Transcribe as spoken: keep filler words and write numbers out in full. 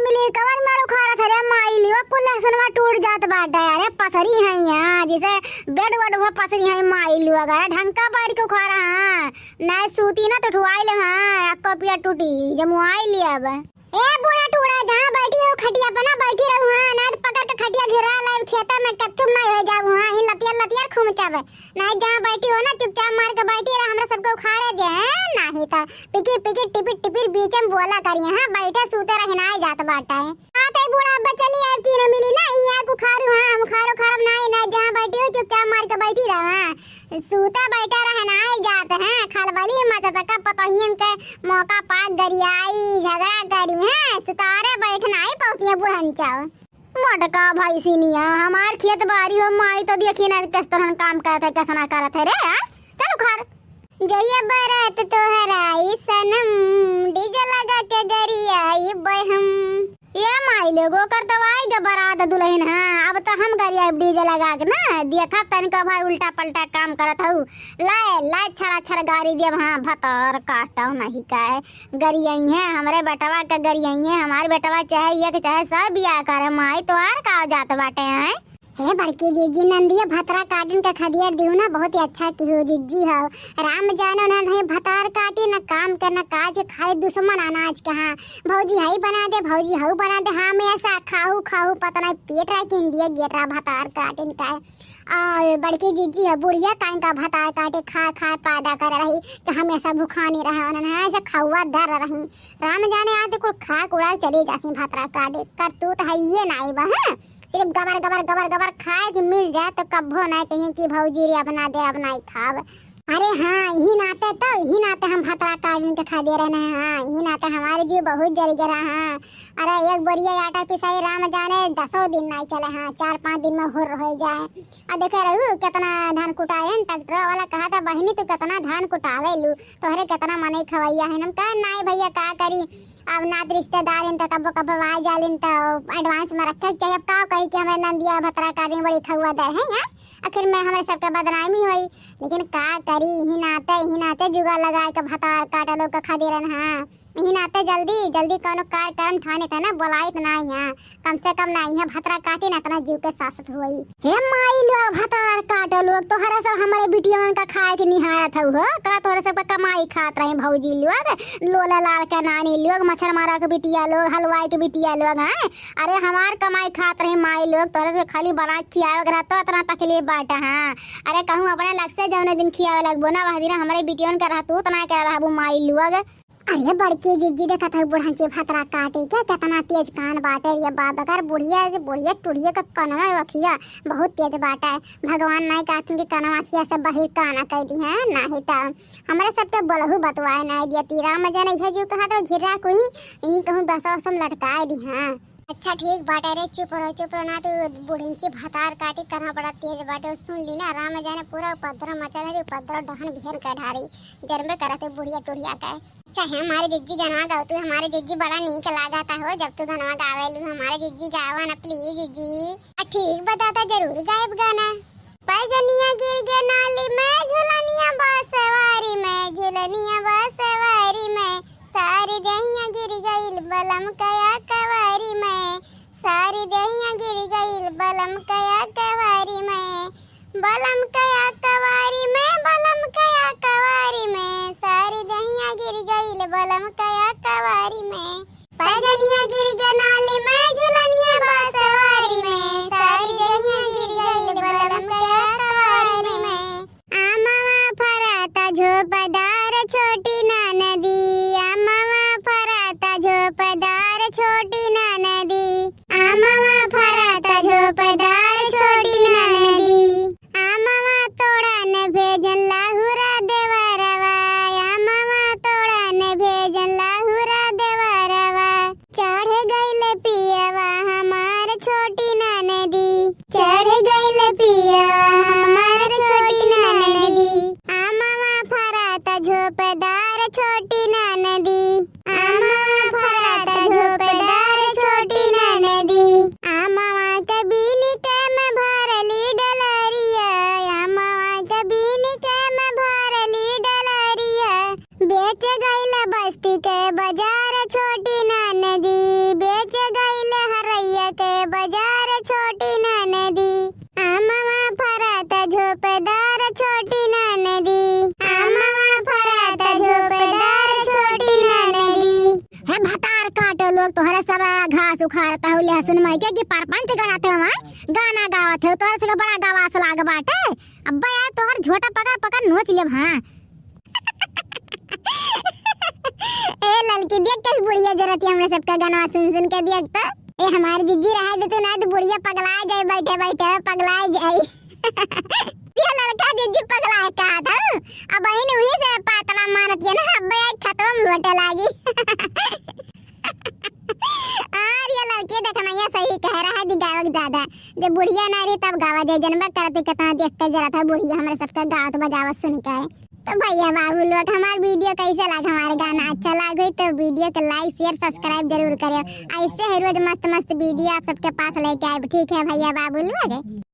मिली कवन मारो खा रहा था रे माई लियो, कुल लहसुनवा टूट जात बाटे। अरे पसरी है यहाँ, जैसे बेड वेड हुआ पसरी है माई लियो। अरे ढंग का बैठ के खा रहा है, नहीं सूती ना तो ठुआई ले, हाँ, अक्को पिया टूटी, जमुआई ले अब। ए बूढ़ा टूड़ा, जहाँ बैठी हो खटिया पर ना बैठी रहू, हाँ, ना तो पकड़ के खटिया गिरा लाइब खेता में, कत्थुम ना हो जाऊ, हाँ, इन लतियर लतियर खूम चावे। नहीं, जहाँ बैठी हो ना, चुपचाप मार के बैठी रह, हमरा सबके उखाड़े दे, हैं? नहीं तो पिकिर पिकिर टिपिर टिपिर बीच में बोला करिए, हाँ, बैठे सूते रहे ना जात बाटे। हाँ, ते बूढ़ा अब्बा चली आए, तीनों मिली ना, यहाँ उखाड़ू, हाँ, हम उखाड़ो खराब नहीं, ना, जहाँ बैठी हो चुपचाप मार के बैठी रह, हाँ। सूता बैठा रहे ना जात, हैं, खलबली मत, तका पतोहियन के मौका पाक गरियाई, झगड़ा करी, हैं, सुतारे बैठ नहीं पौतिया बुढ़न चाओ। मोटका भैंसिनिया, हमार खेत बारी हो माई, तो देखी ना कस तोहन काम करत है, कस ना करत है रे, आ? चल उखाड़। जइया बारात तोहर आई सनम, डीजे लगा के गरियाइबे हम। ए माई लोग, ओकर तो आई गे बारात दुलहिन, हाँ, अब तो हम गरियाइब डीजे लगा के ना, देखब तनिका भाई उल्टा पल्टा काम करत हऊ। लाए, लाए छरा छर गारी देब, हाँ, भतार काटो नहीं का है। गरियइहें, हमरे बेटवा के गरियइहें, हमार बेटवा चाहे एक चाहे सौ बियाह करे, माई तोहार का जात बाटे हैं? हे बड़की जिज्जी, नंदिया भतरा काटिन के खदियर दिहू ना, बहुत ही अच्छा किहू जिज्जी हो। राम जानो ना नहीं भतार काटी, न काम के न काज के, खाली दुश्मन अनाज के। हाँ, भौजी हई बना दे, भौजी हऊ बना दे, हाँ, हमेशा खाहू खाहू, पता नहीं पेट रहा कि इंडिया गेट रहा भतार काटिन का। आ, बड़की जिज्जी है, बुढ़िया काहे का भतार काटे, खा खा पैदा कर रही कि हमेशा भुखानी रहे, उन्होंने ऐसे खौआ दर रही। राम जाने आज कुल खा के उड़ा चली जाती भतरा काटे, करतूत है ये नाई बा, हैं? सिर्फ गबर गबर गबर गबर खाए के मिल जाए तो कब्बो नाई कहिए कि भौजी रे अब ना दे, अब नाई खाब। अरे हाँ, यही नाते तो, यही नाते हम भतरा काटिन के खदियर ना, हाँ, यही नाते हमारे जीव बहुत जल गया, हाँ। अरे एक बोरिया आटा पिसाई राम जाने दसों दिन नाई चले, हाँ, चार पाँच दिन में हुर हो जाए। आ देखे रहू कितना धान कुटाए, ट्रैक्टर वाला कहा था, "बहिनी तू कितना धान कुटावे लू, तोहरे कितना मनई खवैया है।" हम कहे, "नाई भैया का करी, अब नात रिश्तेदार इन तो कब्बो कब्बो आ जालिन तो advance में रखे के चाहिए।" अब का करी कि हमरे नंदिया भतरा काटिन बड़ी खौआ दर है यार, आखिर में हमरे सबके बदनामी होई। लेकिन का करी, यही नाते, यही नाते जुगाड़ लगाए के भतार काटे लोग के खदिरन, हाँ। यही नाते जल्दी, जल्दी कौनो कार्यक्रम ठाने के ना, बोलाइत ना यहाँ। कम से कम ना यहाँ भतरा काटी ना, इतना जीव के सासत होई। हे माई लोग, भतार काटो लोग, तोहरा सब हमारे बिटियवन का खाए के निहारत हऊ हो, का तोहरे सब का कमाई खात रहे भौजी लोग, लोला लाल के नानी लोग, मच्छर मारा के बिटिया लोग, हलवाई के बिटिया लोग, हैं? अरे हमार कमाई खात रहे माई लोग, तोहरे सब खाली बना के खियावे के रहतो, इतना तकलीफ बाटे, हाँ। अरे कहूँ अपने लग से जौने दिन खियावे लगबो ना, वह दिन हमारे बिटियवन के रहतू, उतना के रहबू माई लोग। अरे बड़की जिज्जी, देखत हऊ बुढ़ंची भतरा काटी के केतना तेज कान बाटे रे बाप। अगर बुढ़िया, बुढ़िया टुढ़िया के कनवा अखिया बहुत तेज बाटे। भगवान नाई कहथिन कि कनवा अखिया से बहिर काना कह दी है, नाही त हमरे सबके बोलहू बतवाए नाई दियती। राम जाने इहे जो कहा तो घिरा कोई यही कहूँ बसवा से लटकाए दी है। अच्छा ठीक बाटे रे, चुप रहो, चुप रहो ना, तू बुढ़िंची भतार काटी कहाँ बड़ा तेज बाटे, सुन ली ना, राम जाने पूरा उपद्रव मचल है, उपद्रव डहन बिहन के ढारी, जरबे करत है बुढ़िया टुढ़िया के। चाहे हमारे जिज्जी गनवा गाओ तू, हमारे जिज्जी बड़ा नीक लागता हो, जब तू गनवा गावेलू, हमारे जिज्जी गावा ना please जिज्जी। आ ठीक बा दादा, जरूर गायब गाना। पैजनिया गिर गे नाली में, झुलनिया बा सवारी में, झुलनिया बा सवारी में, सारी देहिया गिर गइल बलम कया कवारी में, सारी देहिया गिर गइल बलम कया कवारी में, बलम कया कवारी में, बलम कया कवारी में, सारी देहिया गिर गइल बलम कया कवारी में। पैजनिया गिर गे नाली में, झुलनिया बा सवारी में, सारी देहिया गिर गइल बलम कया कवारी में। आमवा फराता झोपदार छोटी ननदी, आमवा फराता झोपदार छोटी ननदी, आमवा फराता झोपदार छोटी ननदी। आमवा तोड़न भेजन लाहुरा देवरवा, आमवा तोड़न भेजन लाहुरा देवरवा। चढ़ गइल पियवा हमार छोटी ननदी, चढ़ गइल पियवा हमार छोटी ननदी। आमवा फराता झोपदार छोटी ननदी, आमवा फराता झोपदार छोटी ननदी। आमवा के बीनी के में भरली डलरिया, आमवा के बीनी के में भरली डलरिया। बेच गइल बस्ती के बाजार छोटी ननदी, बेच तोहरे सब घास उखाड़त हो, लहसुन मइके कि परपंच गढ़त हो, वहाँ गाना गावत हो, तोहरे सबके बड़ा गवास लाग बाटे। अब्बे यार, तोहर झोटा पकड़ पकड़ नोच लेब, हाँ। ए ललकी, देख कैसे बुढ़िया जरती, हमरे सबका गाना सुन सुन के देख तो। ए हमारी जिज्जी, रहे दे तू, ना तो बुढ़िया पगला जाए, बैठे बैठे पगला जाए। ये ललका जिज्जी पगला का था, अब बहिन वही से पातला मारत है ना, अब ये खतम लोटे लागी। और ये ललकी देखना, ये सही कह रहा है जी गावक दादा, जब बुढ़िया ना रही तब गावा जाए, जनबा करती कितना देख के जरा था बुढ़िया हमरे सबका गावत बजावत सुन के। तो भैया बाबू लोग, हमार video कैसे लाग, हमारे गाना अच्छा लाग होई तो video के like, share, subscribe जरूर करें। ऐसे ही रोज मस्त मस्त video आप सबके पास लेके आए, ठीक है भैया बाबू लोग।